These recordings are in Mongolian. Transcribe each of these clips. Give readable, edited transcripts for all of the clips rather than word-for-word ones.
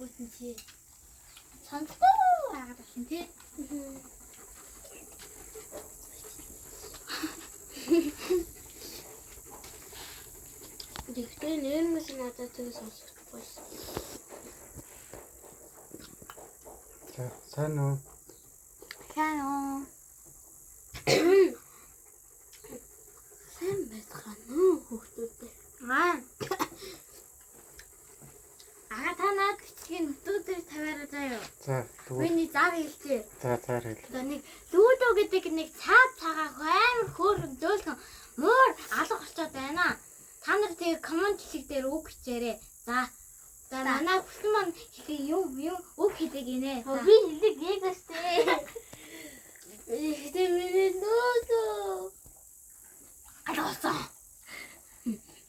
Тэнгүүт нь чи сонсгүй хагаад болсон тий. Гэхдээ нэрнээс надад тэг сонсохгүй байсан. За, сайн уу? Сайн уу? Сайн байцгаана уу хүүхдүүдээ. Аа. Ага та наад бичлэгийн нөтөдөр тавиараа заяа. За, тэгвэл Миний зар хэлчихэ. за заар хэл. Одоо нэг лүүдөө гэдэг нэг цаад цагаах амар хөөрхөн зөөлхөн муур алга болчиход байна. Та нар тэгээ коммент хэсэг дээр үг хичээрэй. За. За манай хүсэн маань хэлээ юм юм үг хэлээ гинэ. За. Би хэлэг гээгэстэй. Гэхдээ миний нөөдөө. Алга болсон.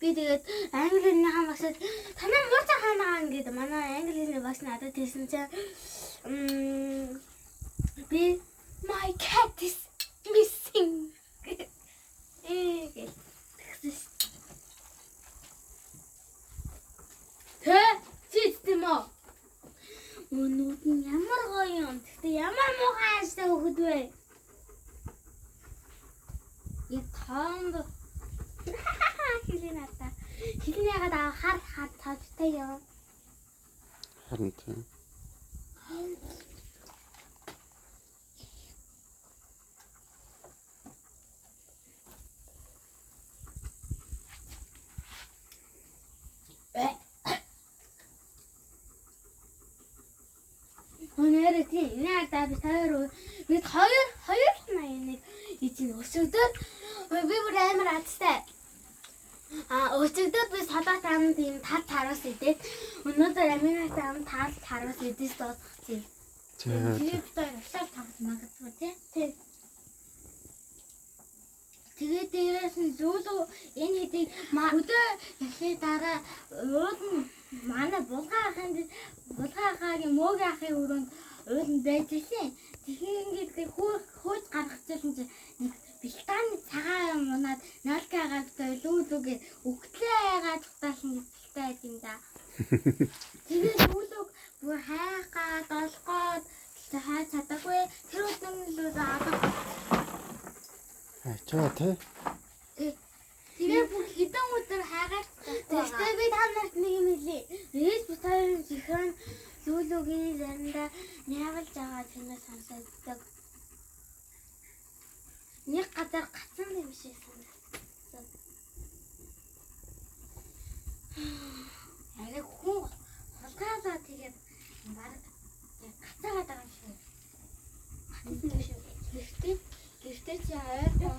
Би тэгээд англи хэлний хаан багшид танаа муурсан хаан аан гэдэг манай англи хэлний багш надад хэлсэн чинь би my cat is missing гэх тэгсэн ш. Тэ чи тийм үү? Өнүүд нь ямар гоё юм. Гэхдээ ямар муухай ааштай хөхөд вэ? Яг тоомб хэлээ надаа. Хэлний ягаад аа хар хар тавтай юм. Харин тийм. Өнөөдөр тийм энэ ардаа би таар бид хоёр хоёр л 81 ижин өсөгдөд би бүр амар азтай. А өсөгдөд би салаат амд ийм тал тараас идээд өнөөдөр аминаас ам тал тараас идэж дуусгах. За. Тэгээд бид хоёр усаар тоглож магадгүй тий. Тий. Тэгээд дээрээс нь зөөлөө энэ хэдийг хөдөө эхлээ дараа уул нь манай булгаа ахын булгаа ахаагийн мөөг ахын өрөөнд уул нь байж ирсэн. Тэгэхээр ингээд тэг хөөж гаргажсэн чинь нэг бэлтааны цагаан юм унаад налкагаа битээ лүүлүүгээ өгтлээ яагаад цутаасан гэж бэлтаа байд юм да. Тэгээд лүүлүүг бүр хайгаад олгоод хайж чадаагүй. Тэр өдөр нь лүүлүү алга. Ачаа тий. Тэгээ бүр хэдэн өдөр хайгаад тэгтээ би та нарт нэг юм хэлье. Ээж бит хоёрын зихэн лүүлүүгийн заримдаа няавалж байгаа чимээ сонсогддог. Нэг газар гацсан юм шиг санагдсан. Арай хүн хулгайлаа тэгээд баг гацаагаад байгаа юм шиг. Гацсан юм шиг. Гэртээ гэртээ чи ойрхон.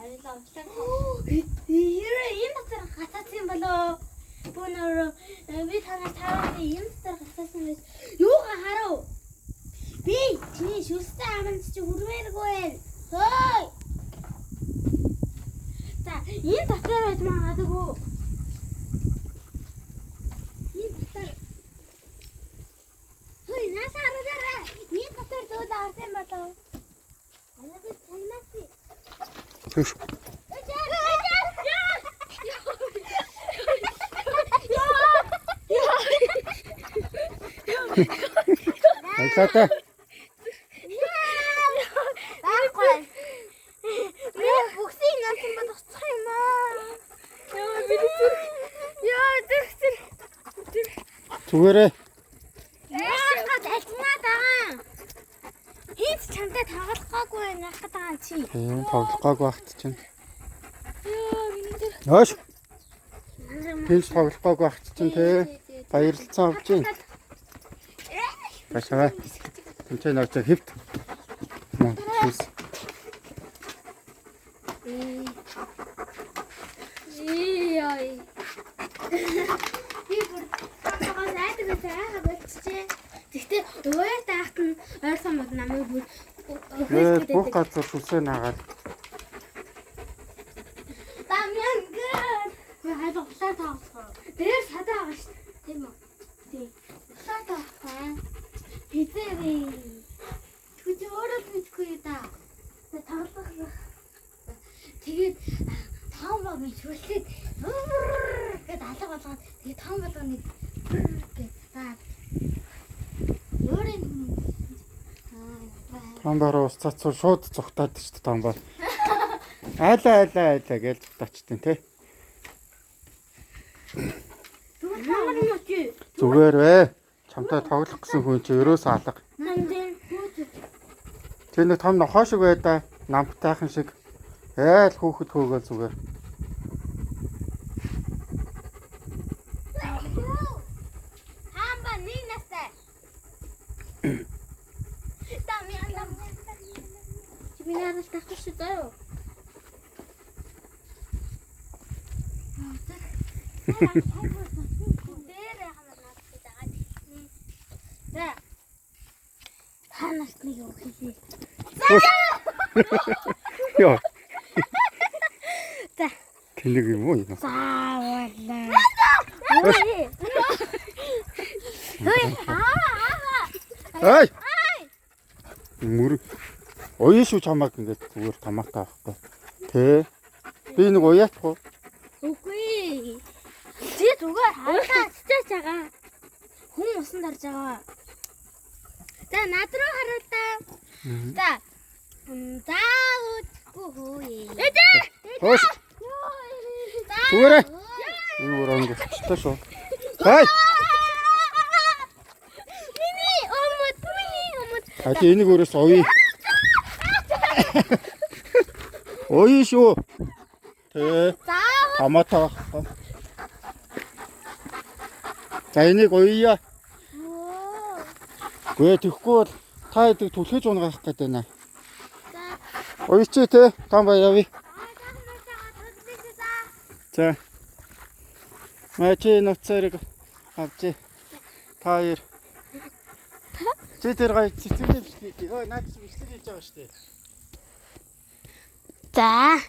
Аюулаа услаа. Хэрвээ энэ дотор гацаасан юм болоо. Бүүнөр би танаас таарсан энэ дотор гацаасан байж юугаа харав? Би чиний шүлстэй аманд чи хүрмээргүй байна. Хөөй. За энэ дотор байж магадгүй. Энэ дотор. Хөөй насаа хараарай. Энэ дотор дүүд орсон болов. Анаа би танаас. Түш. Баярлалаа. Байхгүй. Би бүхсийг насан бол уцах юм аа. Яа миний зүрх. Яа зүрх зүрх. Зүгээрээ. Яах альтнаад байгаа. Хинт чамтай тоглох гоогүй байх гэдэг байгаа чи. Тийм тоглох гоогүй багт чинь. Яа миний зүрх. Нөөш. Хинч тоглох гоогүй багт чинь тий. Баярлцсан авч чинь. Баярлалаа. Тэмцээн нөөц хэвт. Мөн. Шүс. Яа. Би бүр хамтаагаас айдаг байсан айхаа болчихжээ. Тэгтээ уяар таахт нь ойрхон бол намайг бүр Ээ бүх газар шүсээ нагаад. Дамян гэр. Би хайд ухлаа тоглох. Дээр садаа байгаа шүү. Тийм үү? Тийм. Ухлаа тоглох. Хизээ би. Тэгвэл чи өөрөө л мэдгүй юу да. За тоглох. Тэгээд тоомоо би шүлтэд гэд алга болгоод Тэгээ том болгоныг гэж цаад. Өөрийн аа Томбароо ус цацуу шууд цухтаад шүү дээ томбар. Айла айла айла гэж цухтаачтیں те. Ямар юм чи? Зүгээр вэ. Чамтай тоглох гэсэн хүн чи ерөөс алга. Намдын хүүт. Тэр нэг том нохоо шиг байдаа. Намтайхан шиг. Айл хүүхэд хөөгөл зүгээр. Хамба нэг настай. Та ми андам. Чи миний араас тахчих шүү заяа. Дээр яхана надад дагаад. За. Та нарт нэг юм хэлье. Йоо. За. Тэнэг юм уу энэ? Заавал. Хөөе. Аа. Ай! Мөр уяа шүү чамааг ингээд зүгээр томаатай байхгүй. Тэ. Би нэг уяачих уу? Үгүй. Чи зүгээр хараа чичээч байгаа. Хүн усан дарж байгаа. За над руу хараа та. За. Заавудгүй хөөе. Хөөш. Зүгээрээ. Энэ бүр өнгөрчтэй шүү. Ай! Миний өмд, миний өмд. А чи энийг өөрөөс уяа. Уяа шүү. Тэ. Заавал Томаатай байхгүй. За энийг уяа. Гүй тэгэхгүй бол та хэдэг түлхэж унгаах гээд байна. За. Уяач те. Том бай явъя. За. Мачи нуцаарыг авчи. Та хоёр. Чи тэр гоё цэцэрлэг бичлэг хийе. Ой наад чи бичлэг хийж байгаа шүү дээ. За.